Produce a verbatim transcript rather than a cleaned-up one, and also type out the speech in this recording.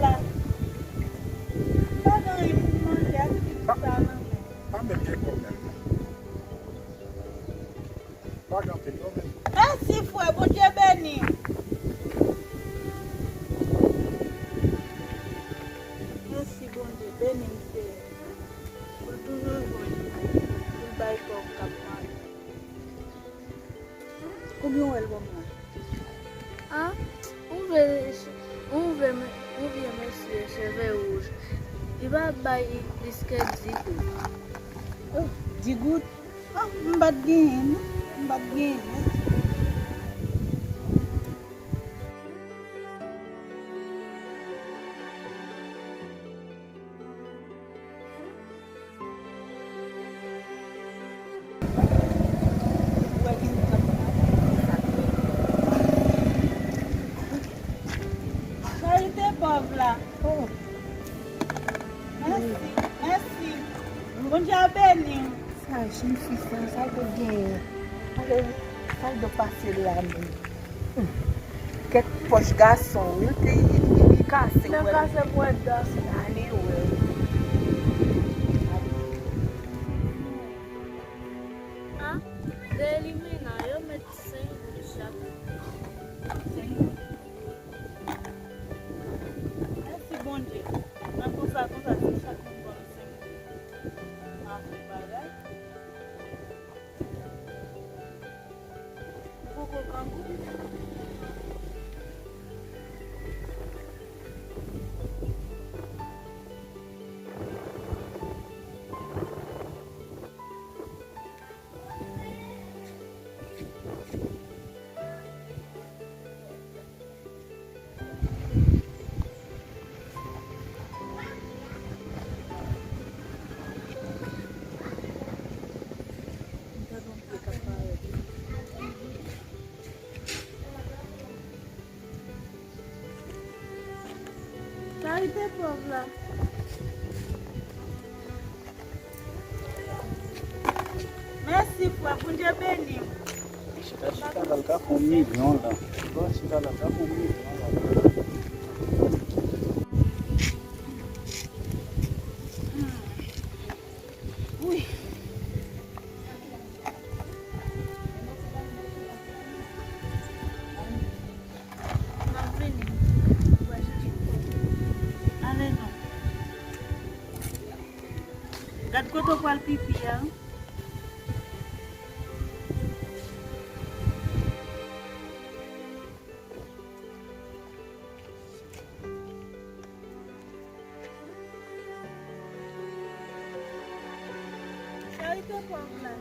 La. Pa gen anyen pou m manje, ak ti sa nan men. Pa menm gen pwoblèm. Pa gen anpil non, men. Mèsi, frè. Bondye beni. Mèsi, Bondye. Beni m, Seyè. Pou l toujou jwenn. Pou l bay kò w k ap mande. Konbyen w wè l ban m la? Ah, ou vle, ou vle, ou vle mesye cheve wouj. Li pa bay plis ke di goud. Oh, di goud? Ah, m pa t genyen, non. M pa t genyen. Charite pòv la. Oh. Mèsi, mèsi. Bondye a beni w. Sa, jenn fi sa, sa l te genyen. Ale, sa l do pase la menm. Kèk pòch gason, wi, li, li, li kase, nan wè. Kase pwèt dan. Ale, wè. Ah, de elimina, yo met senk goud chak. Senk goud. Mèsi, Bondye. Nan konsa, konsa, si chak moun ban nou senk goud. Anpil bagay. Poko grangou. Charite pòv la. Mèsi, frè. Bondye beni w. Chita, chita la, l ka fè yon milyon la. Bon, chita la, l ka fè yon milyon la. Hmm. Wi. M ap vini. Ale non. Gad kote w pral pipi a. Charite pòv la.